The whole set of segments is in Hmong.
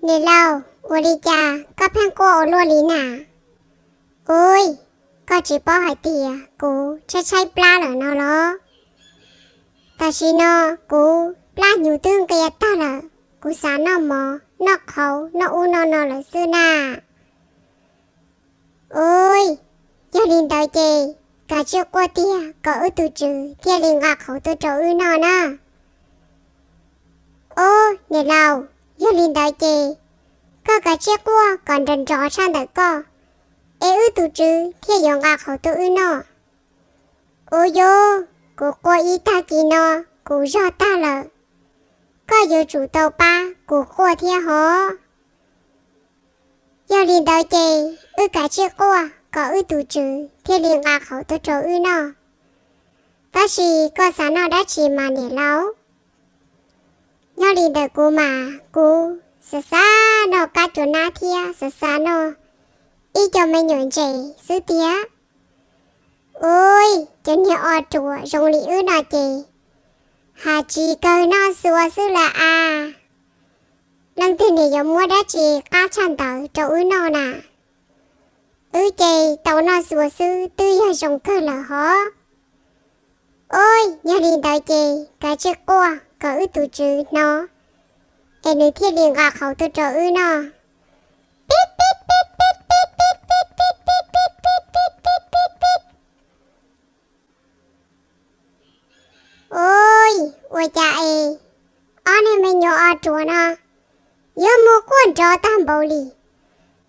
Niam laus, ua li cas koj pheej quaj ua luaj li na? Ua, koj tsis paub hais tias kuv tshaib tshaib plab lawm no los? Tam sim no kuv plab hnyuv twb nqia tag lawm, kuv xav noj mov noj qhauv noj ub noj no lawm xwb na. Ua, yog li ntawd ces kav tsij quaj tiag kom wb tus tswv thiaj li nqa qhauv tuaj rau wb noj na. Ua, niam laus, yog li ntawd ces koj kav tsij quaj kom nrov nrov tshaj ntawm koj, es wb tus tswv thiaj yuav nqa qhauv tuaj wb noj. Ua, yog kuv quaj ib tag kis no kuv zog tag lawm, koj yuav tsum tau pab kuv quaj thiab hov. Yog li ntawd ces wb kav tsij quaj kom wb tus tswv thiaj li nqa qhauv tuaj rau wb noj. Tab sis koj xav noj dab tsi mas niam laus? Nyob li ntawm kuv mas kuv xav xav noj kab cua nab thiab xav xav noj ib co me nyuam ntses xwb tiag. Ua, cov niag o ruam zoo li wb no ces has tsis kawg noj xuas xwb lawm as. Leej twg nim yuav muab dab tsi qab tshaj ntawd rau wb noj na? Wb ces tau noj xuas xwb twb yog zoo kawg lawm hov. Ua, yog li ntawd ces kav tsij quaj kom wb tus tswv hnov, es nws thiaj li nqa qhauv tuaj rau wb noj. Pib pib pib pib pib pib pib pib pib pib pib pib pib pib. Ua, ua cas es ob niag me nyuam o ruam no yuav mus quaj nrov tag npaum li?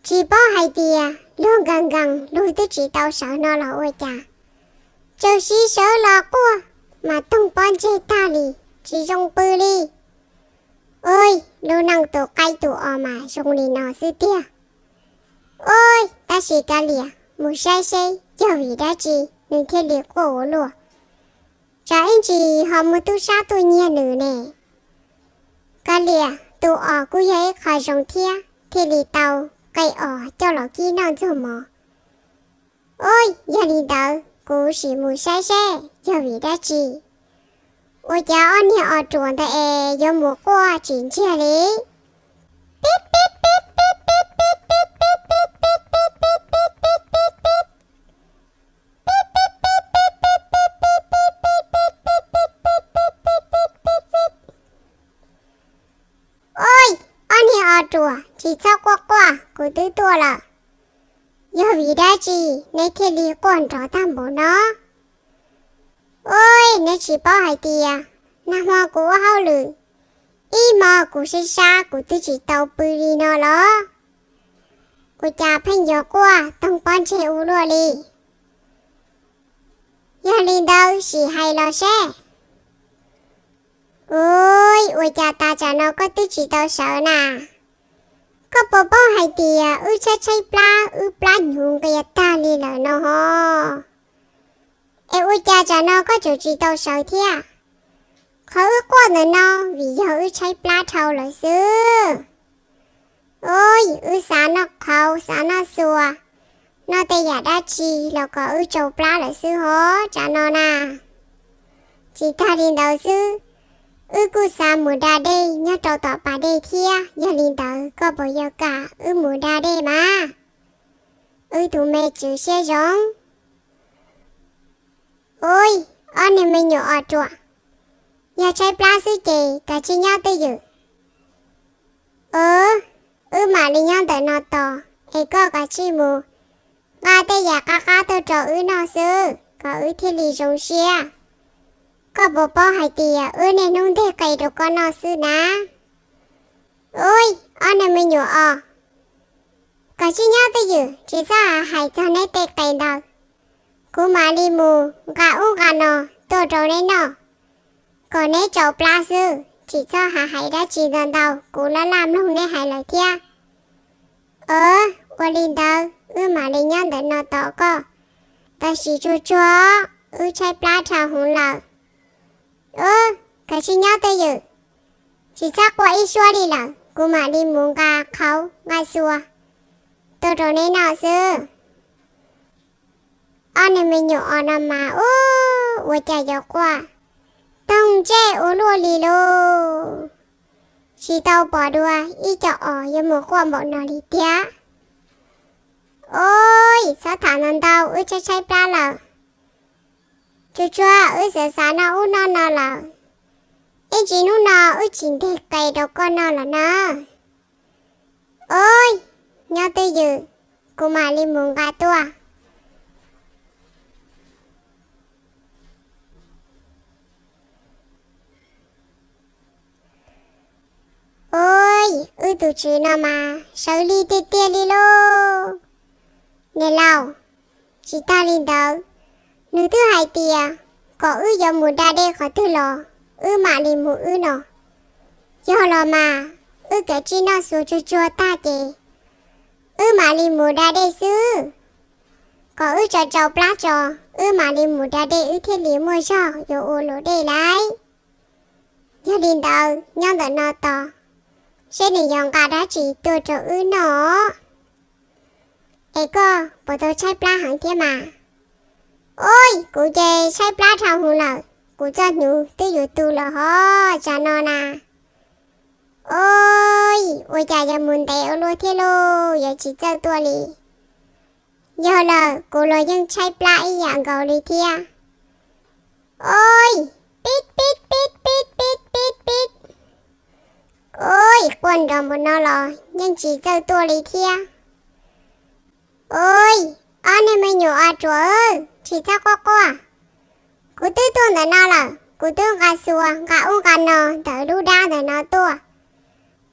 Tsis paub hais tias luag nkees nkees luag twb tsis tau sawv no los ua cas txawm sib sawv los quaj mas toog pob ntseg tag li, tsis zoo pw li. Ua, lub neej tus qaib tus os mas zoo li no xwb tiag. Ua, tab sis kav liam mus saib seb yog vim dab tsi nws thiaj li quaj ua luaj. Tsam ib ntsis ho muaj tub sab tuaj nyiag nws ne. Kav liam, tus os kuj yog ib qho zoo thiab, thiaj li tau qe os coj los kib noj ntxuag mov. Ua, yog li ntawd kuv sim mus saib seb yog vim dab tsi ua cas ob niag os ruam ntawd es yuav mus quaj tsis ntsiag li. Ua, ob niag os ruam, tsis txhob quaj quaj, kuv twb tuaj lawm. Yog vim dab tsi neb thiaj li quaj nrov tag npaum no? Ua, neb tsis paub hais tias nag hmo kuv ua hauj lwm ib hmos kuv sib sab kuv twb tsis tau pw li no los? Ua cas pheej yuav quaj toog pob ntseg ua luaj li? Yog li ntawd sim hais los seb. Ua, ua cas tas tsam no koj twb tsis tau sawv na? Koj puas paub hais tias wb tshaib tshaib plab, wb plab hnyuv nqia tag li lawm no hov? Es ua cas tsam no koj tseem tsis tau sawv thiab? Qhov wb quaj ntawm no vim yog wb tshaib plab dhau lawm xwb. Ua, wb xav noj qhauv xav noj xuas, noj tej yam dab tsi los kom wb tsau plab lawm xwb hov tsam no na. Tsis tag li ntawd xwb, wb kuj xav mus da dej nyob rau tom pas dej thiab, yog li ntawd koj puas yuav kam wb mus da dej mas? Wb tus me tswv siab zoo. Ua, ob niag me nyuam os ruam, yog tshaib plab xwb ces kav tsij nyob twj ywm. Wb mam li nyob ntawm no tos, es koj kav tsij mus nqa tej yam qab qab tuaj rau wb noj xwb kom wb thiaj li zoo siab. Koj puas paub hais tias wb niaj hnub nteg qe rau koj noj xwb na? Ua, ob niag me nyuam os, kav tsij nyob twj ywm, tsis txhob hais txog neb tej qe ntawd. Kuv mam li mus nqa ub nqa no tuaj rau neb noj, kom neb tsau plab xwb, tsis txhob hais dab tsi ntau ntau, kuv laj laj mloog neb hais lawm thiab. Ua li ntawd wb mam li nyob ntawm no tos koj, tab sis tsuag tsuag, wb tshaib plab dhau hwv lawm. Kav tsij nyob twj ywm, tsis txhob quaj ib suab li lawm, kuv mam li mus nqa qhauv nqa xuas tuaj rau neb noj xwb. Ob niag me nyuam os no mas ua cas yuav quaj toog ntsej ua luaj li lauj. tsis tau pom dua ib co os yuav mus quaj npaum no li thiab. Oj, txhob tham ntau ntau, wb tshaib tshaib plab lawm. Tsuag tsuag, wb xav xav noj ub noj no lawm, ib ntsis hnub no wb tsis ntes qe rau koj noj lawm na. Oj, nyob twj ywm, kuv mam li mus nqa tuaj. Oj, wb tus tswv no mas sawv lig tiag tiag li lauj. Niam laus, tsis tag li ntawd, nws twb hais tias kom wb yuav mus da dej qhov twg los wb mam li mus wb no. Yog los mas, wb kav tsij noj xua tsuag tsuag tag ces wb mam li mus da dej xwb. Kom wb tsau tsau plab tso, wb mam li mus da dej wb thiaj li muaj zog yuav ua luam dej lauj. Yog li ntawd nyob ntawm no tos, seb nws yuav nqa dab tsi tuaj rau wb noj. Es koj puas tau tshaib plab heev thiab mas? Oj, kuv ces tshaib plab dhau hwv lawm, kuv txoj hnyuv twb yuav tu los hov tsam no na. Oj, ua cas yuav mus ntev ua luaj thiab lauj, yuav tsis txawj tuaj li. Yog lawm, kuv los yeej tshaib plab ib yam nkaus li thiab. Oj, pib pib pib pib pib pib pib. Oj, quaj nrov npaum no los yeej tsis txawj tuaj li thiab. Oj, ob niag me nyuam os ruam, tsis txhob quaj quaj. Kuv twb tuaj ntawm no lawm, kuv twb nqa xua nqa ub nqa no ntawm lub dab ntawm no tuaj.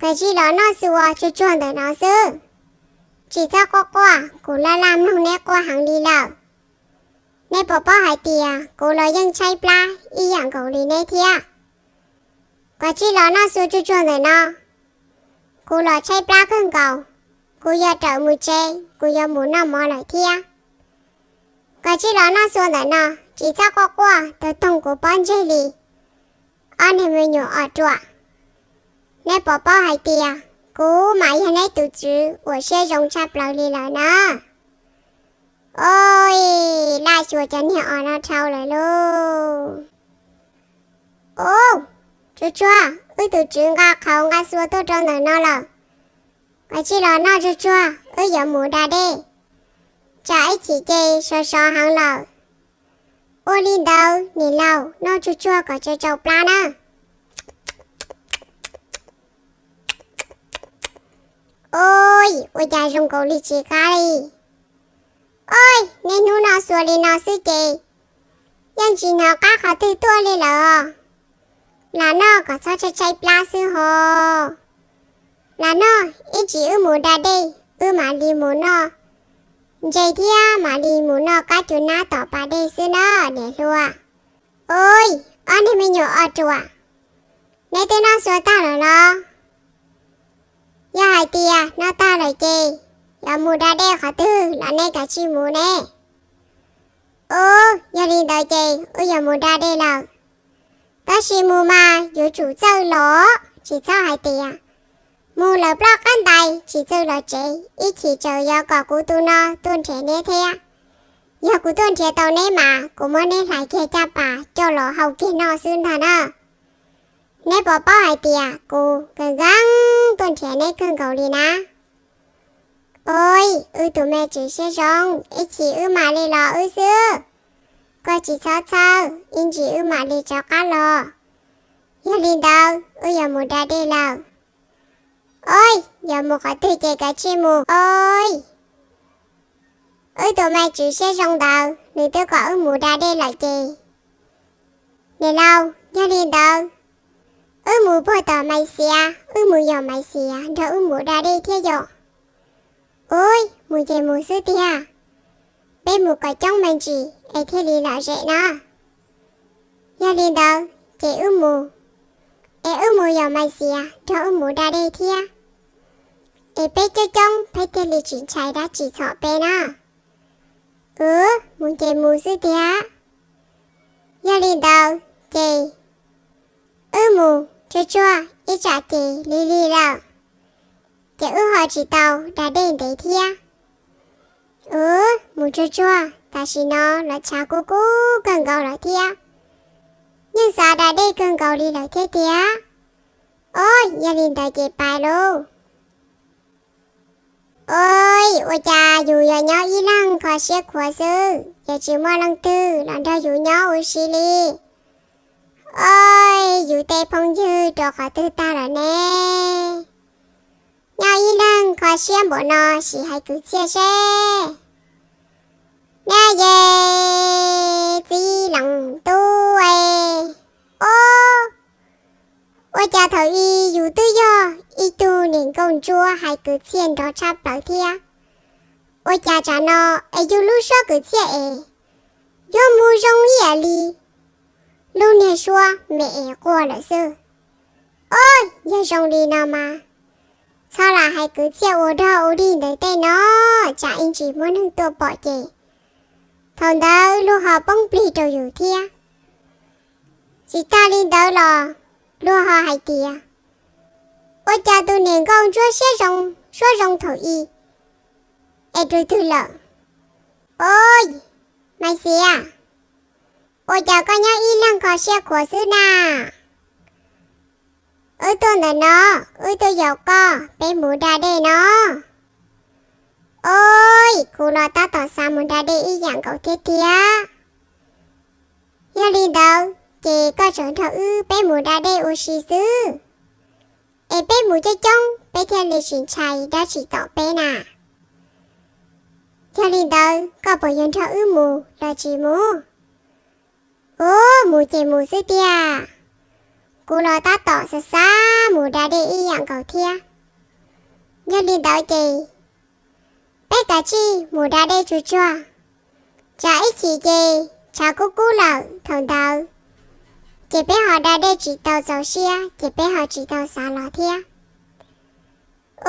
Kav tsij los noj xua tsuag tsuag ntawm no xwb. Tsis txhob quaj quaj, kuv laj laj mloog neb quaj heev li lawm. Neb puas paub hais tias kuv los yeej tshaib plab ib yam nkaus li neb thiab? Kav tsij los noj xua tsuag tsuag ntawm no. Kuv los tshaib plab kawg nkaus, kuv yuav rawm mus tsev, kuv yuav mus noj mov lawm thiab. Kav tsij los noj xua ntawm no, tsis txhob quaj quaj, tau toog kuv pob ntseg li. Ob niag me nyuam os ruam, neb puas paub hais tias kuv mas yog neb tus tswv uas siab zoo tshaj plaws li lawm na. Oj, laj xyuas cov niag os no dhau lawm lauj. Ub, tsuag tsuag, wb tus tswv nqa qhauv nqa xua tuaj rau ntawm no lawm. Kav tsij los noj tsuag tsuag, wb yuav mus da dej, tsam ib chim ces sov sov heev lawm. Ua li ntawd niam laus, noj tsuag tsuag kom tsau tsau plab na. Oj, ua cas zoo nkaus li tsis qab li. Oj, niaj hnub noj xua li no xwb ces yeej tsis hnov qab qhov twg tuaj li lawm. Lam noj kom txhob tshaib tshaib plab xwb ho. Lam noj, ib tsam wb mus da dej wb mam li mus noj ntses thiab mam li mus noj kab cua nab tom pas dej xwb na niam hluas. Oj, ob niag me nyuam os ruam, neb twb noj xua tag lawm los? Yog hais tias noj tag lawm ces yuav mus da dej qhov twg los neb kav tsij mus ne. Ub, yog li ntawd ces wb yuav mus da dej lawm. Tab sis mus mas yuav tsum txawj los, tsis txhob hais tias mus lawm ploj qab ntais tsis txawj los tsev, ib chim tseem yog kom kuv tus no tuaj nrhiav neb thiab. Yog kuv tuaj nrhiav tau neb mas kuv muab neb hlais kiag caj pas coj los hau kiag noj xwb ntag na. Neb puas paub hais tias kuv kawg nkees tuaj nrhiav neb kawg nkaus li na. Oj, wb tus me tswv siab zoo, ib chim wb mam li los wb xwb. Koj tsis txhob txhawj, ib ntsis wb mam li rov qab los. Yog li ntawd wb yuav mus da dej lawm. Oj, yuav mus qhov twg ces kav tsij mus oj. Wb tus me tswv siab zoo ntawd nws twb kom wb mus da dej lawm ces, niam laus, yog li ntawd wb mus puag tom Maiv Xiav, wb mus yos Maiv Xiav nrog wb mus da dej thiab yom. Ub, mus ces mus xwb tiag, peb mus kom coob me ntsis es thiaj li lom zem na. Yog li ntawd ces wb mus, es wb mus yos Maiv Xiav nrog wb mus da dej thiab, es peb coob coob peb thiaj li tsis ntshai dab tsi txhom peb na. Wb, mus ces mus xwb tiag. Yog li ntawd ces wb mus tsuag tsuag ib tsam ces lig lig lawm, ces wb ho tsis tau da dej ntev thiab. Wb, mus tsuag tsuag, tam sim no los tshav kub kub kawg nkaus lawm thiab, yeej xav da dej kawg nkaus li lawm thiab tiag. Ob, yog li ntawd ces pais lauj. Ob, ua cas yus yog nyob ib leeg kho siab khuav xwb, yog tsis muaj leej twg los nrog yus nyob ua si li. Ob, yus tej phooj ywg rau qhov twg tag lawm ne? Nyob ib leeg kho siab npaum no, sim hais kwv txhiaj seb. Neb ye, txiv leej tub e. Ob, ua cas thaum i yus twb yog ib tug niam nkauj ntsuab hais kwv txhiaj nrov tshaj plaws thiab, ua cas tsam no es yus lub suab kwv txhiaj es yuav mus zoo ib yam li lub niag suab me es quaj lawm xwb. Ob, yog zoo li no mas, txhob lam hais kwv txhiaj ua dog ua dig ntawm tej no, tsam ib ntsis muaj neeg tuaj pom ces thaum ntawd luag ho poob plig rau yus thiab. Tsis tag li ntawd los luag ho hais tias, ua cas tus niam nkauj ntsuab siab zoo, suab zoo thaum i es rau twg lawm? Ob, Maiv Xiav, ua cas koj nyob ib leeg kho siab khuav xwb na? Wb tuaj ntawm no, wb tuaj yaum koj peb mus da dej no. Ob, kuv los tab tom xav mus da dej ib yam nkaus thiab tiag. Yog li ntawd ces koj tseem nrog wb peb mus da dej ua si xwb, es peb mus coob coob peb thiaj li tsis ntshai dab tsi tom peb na. Yog li ntawd koj puas yuav nrog wb mus los tsis mus? Ub, mus ces mus xwb tiag. Kuv los tab tom xav xav mus da dej ib yam nkaus thiab. Yog li ntawd ces peb kav tsij mus da dej tsuag tsuag, tsam ib chim ces tshav kub kub lawm thaum ntawd, ces peb ho da dej tsis tau txaus siab ces peb ho tsis tau xav los thiab.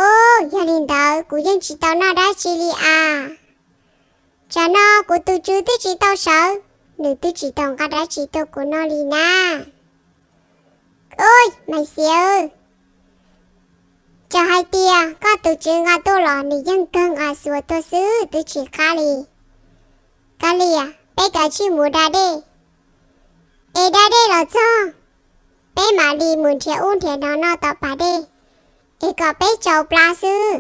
Ub, yog li ntawd kuv yeej tsis tau noj dab tsi li as. Tsam no kuv tus tswv twb tsis tau sawv, nws twb tsis tau nqa dab tsi tuaj kuv noj li na. Ub, Maiv Xiav, txawm hais tias koj tus tswv nqa tuaj los nws yeej kawg nqa xuas tuaj xwb twb tsis qab li. Koj liam, peb kav tsij mus da dej, es da dej los txog, peb mam li mus nrhiav ub nrhiav no noj tom pas dej, es kom peb tsau plab xwb.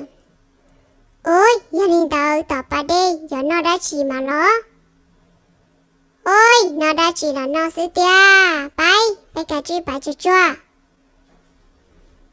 Ub, yog li ntawd tom pas dej yuav noj dab tsi mas los? Ub, noj dab tsi los noj xwb tiag, peb, peb kav tsij pais tsuag tsuag.